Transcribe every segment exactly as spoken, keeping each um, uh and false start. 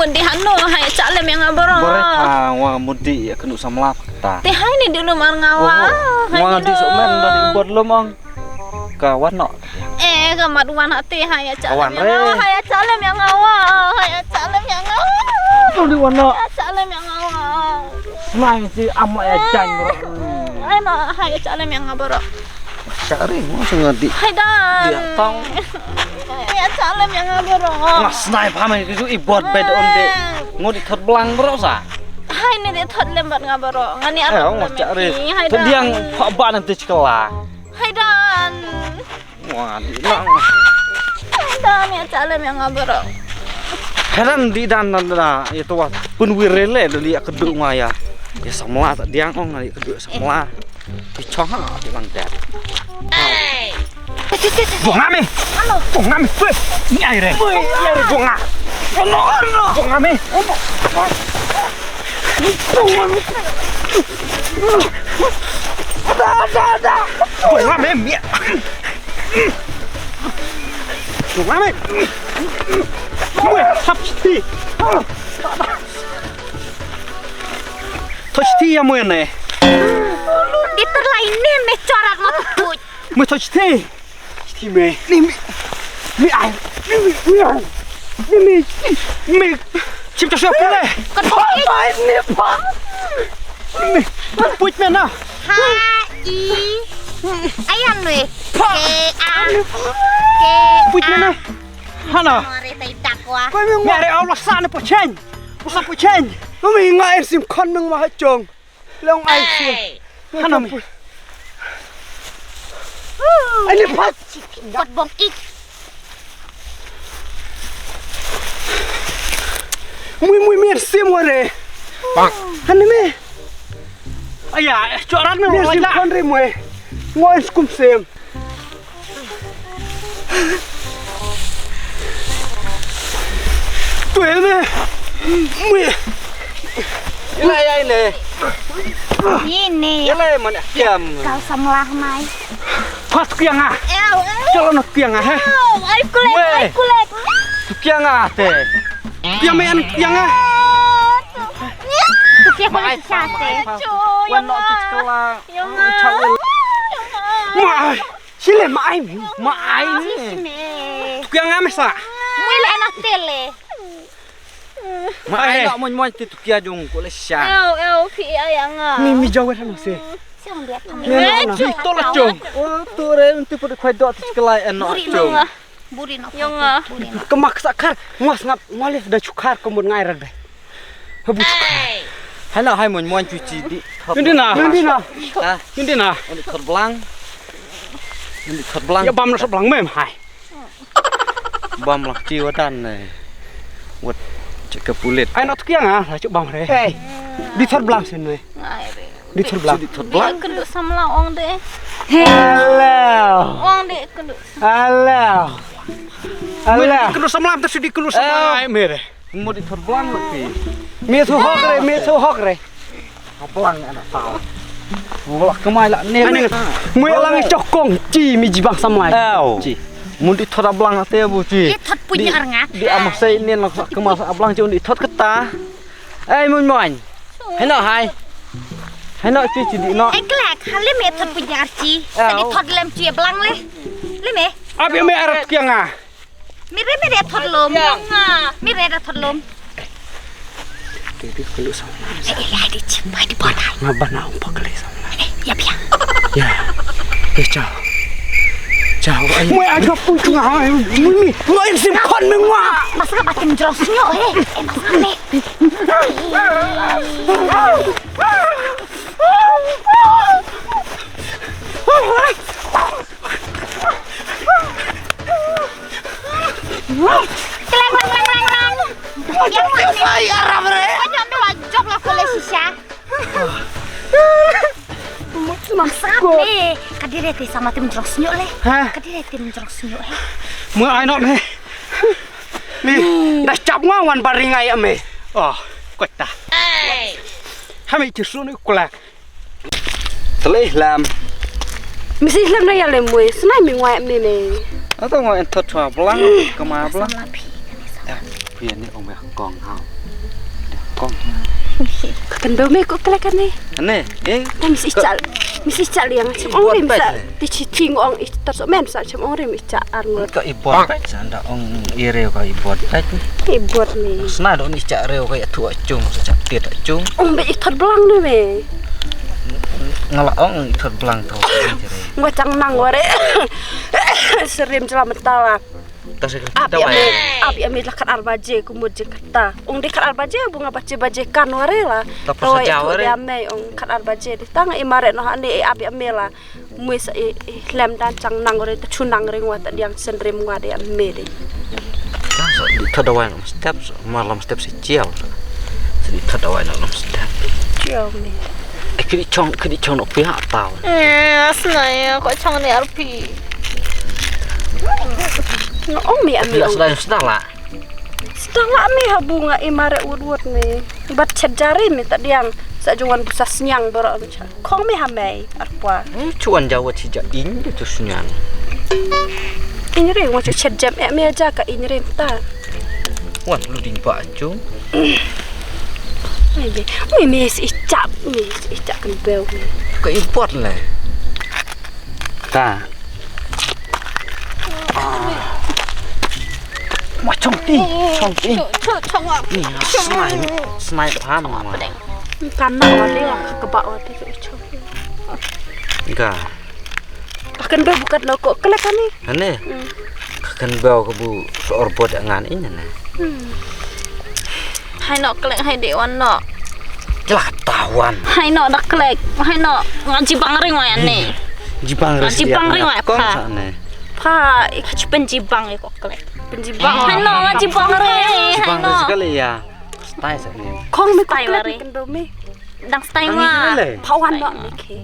Pun di hanu hai cha lem ïa nga bro. Bore ha wa mudi ïa kenu samla ta. Te hai ni di lum ar nga wa. Oh, hai wa ni di so men da di bot lum ong. Ka wan no. Eh, ka mat wan ha te hai cha. Wan re. Hai cha lem ïa nga wa. Hai cha lem ïa nga wa. Tu di wan no. Hai cha lem ïa nga wa. Mai si am ïa jan bro. Ai no hai cha lem ïa nga bro. Sari mo sung di. Hai dan. Dia tang. Ïa cha lem ïa nga bro. Ngas nai pha mai tu i bot bed on de. Ngo di thot blang bro sa. Hai ne di thot lem bad nga bro. Ngani ar. Eh, ngas cha re. Hai dan. Diang pha ba nan te chkala. Hai dan. Wah, di nang. Hai dan ïa cha lem ïa nga bro. Heran di dan dan da. Ïa to wa. Pun wir rele da li ka du nga ïa. Ïa samla ta diang ong ngan ïa ka du samla. Ki chong ha, ki lang dad. Bunga mi. Bunga mi. Weh, ni ai re. Bunga. Bunga mi. Bunga mi. Da, da, da. Bunga mi, mi. Bunga mi. Weh, hap ti. Thoh ti ïa mwe ne. Di terlai ne me chorat mo tu. Mwe thoh ti. Ti me. Ni mi. Mi ai. Mi mi mi ai. Mi mi. Mi. Chim ta sha pule. Ka thoh ti. Ai ni pa. Mi. Puit me na. Ha i. Ayan we. Ke a. Ke. Puit me na. Hana. Mare tai dakwa. Mare awla sa ne pochen. Usa pochen. Mami nga er sim khon nang ma ha chong. Long ai sim. Hana mi. Ai ni pat. Kot bong ik. Mui mui mir sim ware. Bang. Hana mi. Aya, choran mi. Mir sim khon re mui. Ngoin skum sim. Tuene. Mui. Ila ya ine. Ine. Ila man kiam. Kau samlah mai. Pas kiang ah. Ew, ew. Chalo nak kiang ah, he. Ew, ai kulek, ai kulek. Kiang ah te. Kiang men kiang ah. Kiang mai sa te. Wan no tu sekolah. Mai. Sile mai. Mai. Sime. Kiang ah mesa. Mui le na tele. Mai no mon mon ti tu kia jong ko le sha. Ew, ew, phi ai nga. Mi mi jawer no se. Siang dia. Mi no. Ti to la jong. O tu re ti pu khoi do ti kelai en no jong. Buri no. Yong ah. Kemak sa khar, ngas ngap, ngalif da chukar kemut ngai rad bai. Habu chukar. Hana hai mon mon cuci di. Yun di na, yun di na. Ha? Yun di na. Ini kerblang. Ini kerblang. Ya bam na seblang mem hai. Bam lah ci watan ne. Wat cek ke pulit. Ai nak tukiang ah, lah cuk bam re. Hey. Di kerblang sini. Ngai re. Di thot blang. Di thot blang. Di kynduh samla ong de. Hello. Ong de kynduh. Hello. Hello. Kynduh samla, tak sudi kynduh samla. Eh. Ai mere. Mo di thot blang lagi. Mi thu hok re, mi thu hok re. Blang anak tau. Wala kemai lah ni. Mui lang chokong ci mi jibang samla. Au. Ci. Mo di thot blang ate bu ci. Di thot punya arngat. Di amah sai ni lang kemai blang ci di thot keta. Ai mun mun. Heno hai. Heno ci ci di no. Ai klek, hale me thot punya arci. Sadi thot lem ci blang le. Le me. Abi me arap kiang ah. Mire mire thot lom. Yong ah. Mire da thot lom. Di di kelu sama. Eh, eh, di ci bai di bana. Ngabana um pakle sama. Eh, ya bia. Ya. Eh, ciao. Ciao. Mui ai ka pu chung ah. Mui mi. Mui sim kon mengwa. Masa ka batin jelas nyo eh. Eh, masa me. Kleng, kleng, kleng, kleng, kleng. Yang mana? Ai, Arab re. Banyak tu wajok lah kalau sisa. Mamsap ni. Kadire te sama tim jrong senyuk le. Ha? Kadire tim jrong senyuk eh. Mo ai nok me. Me. Dah cap nga wan baringai ame. Oh, kota. Hami ci sunu kulak. Tele lam. Misi lam na ya le mui. Senai mi ngwai me ne. Atau ngwai entot chwa blang kema blang. Pia ne ong me kong ha. Kong. Kan do me ko kala kan ne. Ane, eh. Tam si chal. Mi si chal yang chim ong rim sa. Ti chi ting ong i tar so men sa chim ong rim i cha ar ngot. Ka i bot pet sa nda ong i reu ka i bot pet. I bot ni. Sna do ni cha reu ka i thu a chung sa cha ti ta chung. Ong be i thot blang ni me. Ngala ong i thot blang to. Ngwa chang nang ware. Serim jela mentala. Abi ami, abi ami la khat ar baje ku mut je kata. Ong de khat ar baje bu nga baje baje kan ware la. Ta pasa jaw ware. Ami ong khat ar baje de tang i mare no hani i abi ami la. Mui sa i lem dan chang nang ware ta chu nang ring wa ta diang sen rim wa de ami de. Di thot dawai nom step, malam step si chiaw. Di thot dawai nom step. Chiaw mi. Kidi chong, kidi chong no pia tau. Eh, asna ya ko chong ni arpi. No ong mi ami ong. Sdang sdang la. Sdang la mi ha bunga i mare wut wut mi. Bat chet jari mi ta diang sa juan busa snyang boro mi cha. Kong mi ha mei arpwa. Eh, chuan jawa chi ja in de tu snyang. In re wa chu chet jam e mi ja ka in re ta. Wan lu ding ba chu. Ai be. Mi mi si cha mi si cha kan bel. Ka i pot le. Ta. Ma chong ti, chong ti. Cho cho chong wa. Ni snai, snai pha ma. Kan na wa de wa ka ba wa de cho. Ga. Ka kan ba bukat lo ko kala kani. Ane. Ka kan ba ka bu so or bot ngan in ne. Hai no klek hai de wan no. Kila tawan. Hai no da klek. Hai no nga jibang ring wa ne. Jibang ring. Jibang ring wa pha. Pha ik chi pen jibang ik klek. Pen jibang. Hai no nga jibang ring. Jibang ring kali ya. Stai sa ne. Kong mi stai wa re. Dang stai wa. Pha wan no mi ke.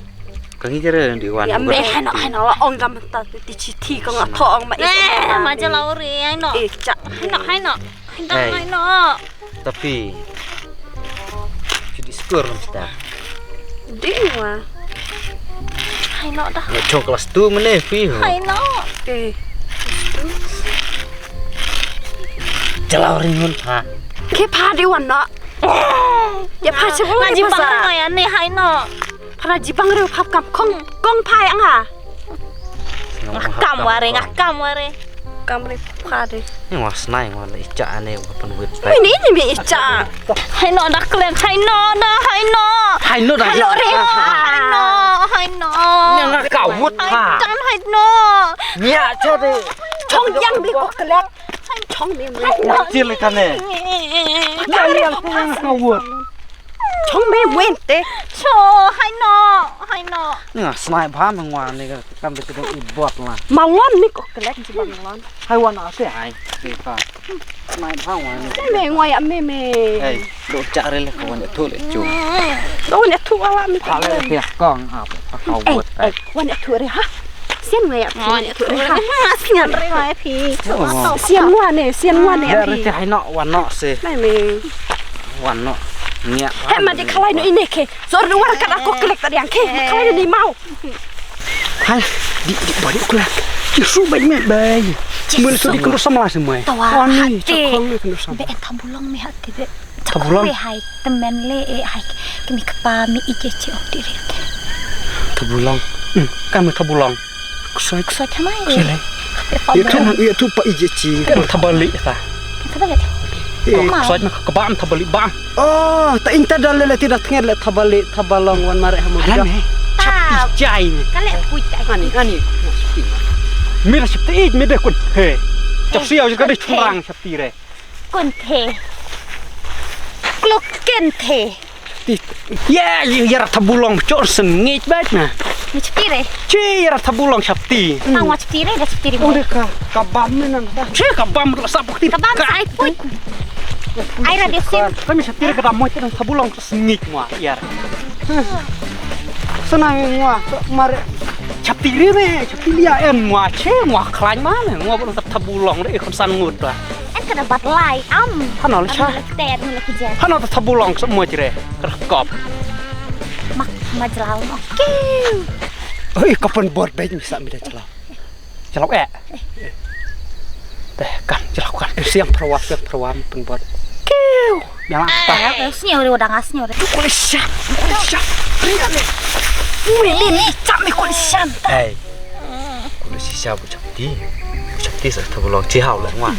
Ka ngi jere di wan. Ya me hai no hai no ong gam ta ti chi ti ko nga tho ong ma. Eh ma jala re hai no. Eh cha. Hai no hai no. Hai no. Tapi. Ki di skor sta. Di wa. Hai no dah. Nge chong kelas tu mene pi. Hai no. Eh. Jalau ringun pha. Ke pha di wan no. Ya pha che ngaji pang no ya ne hai no. Pha na ji pang ru pha kam kong kong pha ya nga. Nga kam ware nga kam ware. Kam ri pha de. Ni wa snai wa le icha ane wa pen wit. Ni ni ni mi icha. Hai no da klem hai no da hai no. Hai no da. Hai no re. Hai no hai no. Ni nga ka wut pha. Hai no. Ni a cha de. Chong yang bi ko klem. Chong mi mwen. Wa ti le kane. Ya ya ka wut. Chong mi mwen te. Cho hai no hai no. Nga snai ba me ngwa ne ka kam de ka i bot la. Ma wan ni ko klek ji ba wan. Hai wan a te hai. Ni ka. Snai ba wan ni. Me ngwa ya me me. Hey, do cha re le ka wan tu le chu. Do wan tu ala mi. Ha le te kong a ka wut. Wan ya tu re ha. Sian nga ya phi. Sian re nga ya phi. Sian nga ne, sian nga ne ya phi. Re te hai no wan no se. Nai me. Wan no. Nia. Hai ma de khalai no ine ke. Sor no war ka ko klek ta diang ke. Khalai ni mau. Hai di di bari klek. Ki su bai me bai. Mun su di kundur samla se mai. Ani chakong ni kundur samla. Be en tabulong me hati be. Tabulong. Hai temen le eh hai kami kpa mi ije ci ok diri. Tabulong. Hmm, kami tabulong. Kusoi kusoi kama eh. Kusoi le. Ya tu ya tu pa ije ci. Kan tabali ta. Tabali. Kusoi na kaba am tabali ba. Oh, ta inta dal le ti da tnged le tabali tabalong wan mare hamu. Alam eh. Chap ijai ni. Kale puit ai. Ani ani. Mira chap ti ij mi de kun. He. Chap siau ka de churang chap ti re. Kon the. Klok ken the. Ti. Ya, ya ra thabulong chor sen ngit bait na. Ni chpire. Chi ya ra thabulong chapti. Ang wa chpire da chpire. Ore ka ka bam ne nan da. Chi ka bam la sa pukti. Ka bam sai pui. Ai ra de sim. Kami chapti ka da mo ta thabulong sen ngit mo ya. Sana mo mar chapti re re chapti lia en mo che mo khlain ma ne mo ba thabulong re khon san ngut ba. En ka da bat lai am. Hano la cha. Hano ta thabulong sa mo jre. Kop. Mak ma jlau mo. Oi ka pen bot bej mi sa mi da jlau. Jlau eh. Te kan, jylla kan. Siang pyrwa, siang pyrwa, pynbot. Kiu. Biang lah. Te, te, sniew re, udah nggak sniew re. Tuh, kulit siap, kulit siap. Ria nih. Wih, ini cap nih kulit siap. Hei. Kulit siap, ucap ti. Ucap ti, sa, tha bulong, ci hau lah, ngwa.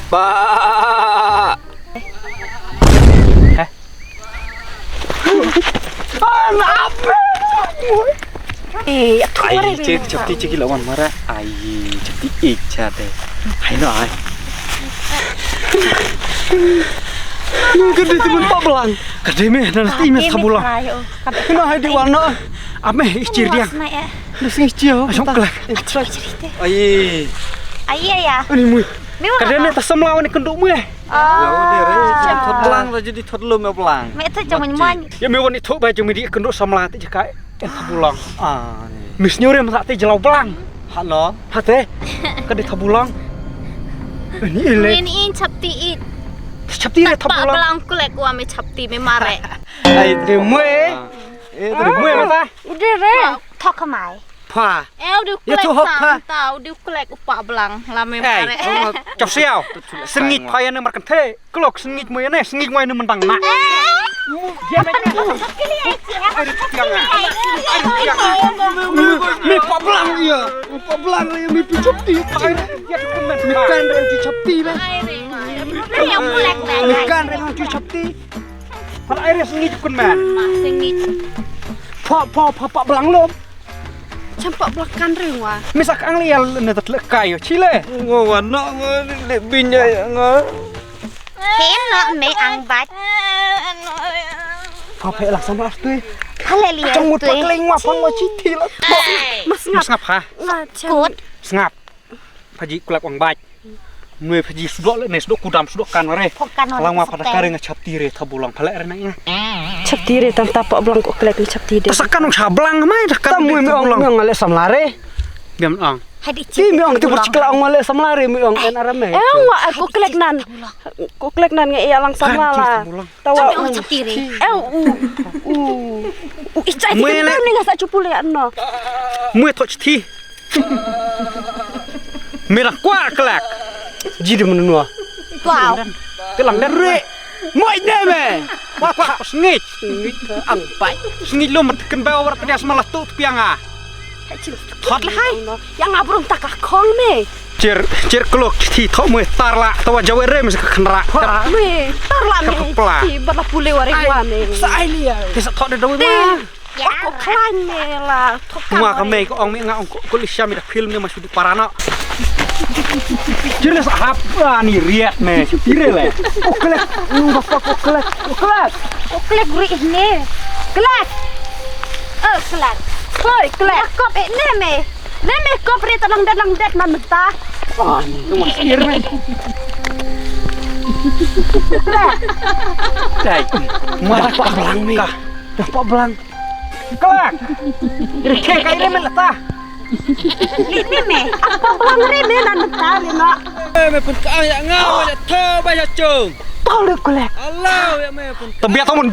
Ba. Heh. Eh, atu ai, mare cek, bini. Chapti cek ila wan mara. Ai, chapti icha te. Hai no ai. Ka dei te mynta blang. Ka dei me, na ti me. Ai, tha bulong. Ai, oh, ka dei. Ina hai di wan no. Ame ichir dia. Ame wasna, eh. Ame ichir. Asong kelak. Ai. Ai, ai, ya. Ani mui. Ka dei me ta samla wan i kynduh mui. Ah. Ya, udah, re. Thot blang, raja di thot lum ya blang. Me te jong mui. Ya, me wan i thot ba jong me di kynduh samla te jaka en tha bulong. Ah, ni. Mis nyore masa te jylla blang. Halo. Hate. Ka dei tha bulong. Ni ele. Ni in chapti it. Chapti re tha bulong. Blang kulek wa me chapti me mare. Ai, de mue. Ah. Eh, de mue mata. Udah re. Thok kamai. Pha. Eh, u dei u klek sam ta, u dei u klek u pa blang, la me mare. Chop siaw. Sengit pha ïa ne markanthe. Klok sengit mo ïa ne, sengit mo ïa ne mentang na. Dia me. Mi pa blang ïa. Mi pa blang ïa, mi pi chop ti. Mi kan re ti chop ti le. Mi kan re ti chop ti. Pha ai re sengit kun man. Sengit. Pha, pha, pha, pa blang lom. Champak belakang ring wa. Misak ang lial ne tat le kayo chile. Ngo wa no ngo le binya ya ngo. Ken no me ang bat. Pha phe la sama tu. Halelia. Chang mut pa kleng wa pang wa chiti la. Mas ngap. Mas ngap ha. Ngap. Skut. Sngap. Phaji kulak wang baj. Nui phaji sudok le ne sudok kudam sudok kan re. Lang ma pada kare nga chapti re tha bulang phalek re na nga. Chapti re tang tapa blang ko klek ni chapti de. Sa kan ong sha blang mai da kan. Tam mui mi ong mi ong le samla re. Biam ong. Ti mi ong ti bur chikla ong le samla re mi ong en arame. Eh ong wa ko klek nan. Ko klek nan nga ia lang samla la. Tawa ong chapti re. Eh u u. U ichai ti kan ni nga sa chupule anno. Mui thoch ti. Mira kwa klak. Ji de menua. Wow. Te lang dan re. Moi ne me. Kwa kwa sngit. Sngit ang pai. Sngit lo mat ken ba war tadias malah tu pianga. Thot le hai. Yang abrum tak kong me. Cher cher klok ti tho mui tar la tawa jawe re me ka khnra. Me tar la me. Ti bala pule wari wa me. Sa ai lia. Te sa thot de dawi ma. Ko klan me la. Nga ka mei ko ong me nga ong ko li sham da film ne ma shu para na. Jere sa hap ni riat me shu tire le. Ko klek, ko klek, ko klek. Ko klek ri ne. Klek. Oh klek. Hoi klek. Kop ne me. Ne me kop ri ta lang dat lang dat man menta. Klek. Dai. Ma pa blang me. Ka. Da pa blang. Kelak. Ri ke kai re men ta. Ni ni me. Apa bang re me nan ta le no. Eh me pun ka ya nga ya tho ba ya chung. Tau le kelak. Allah ya me pun. Tabiat tamun.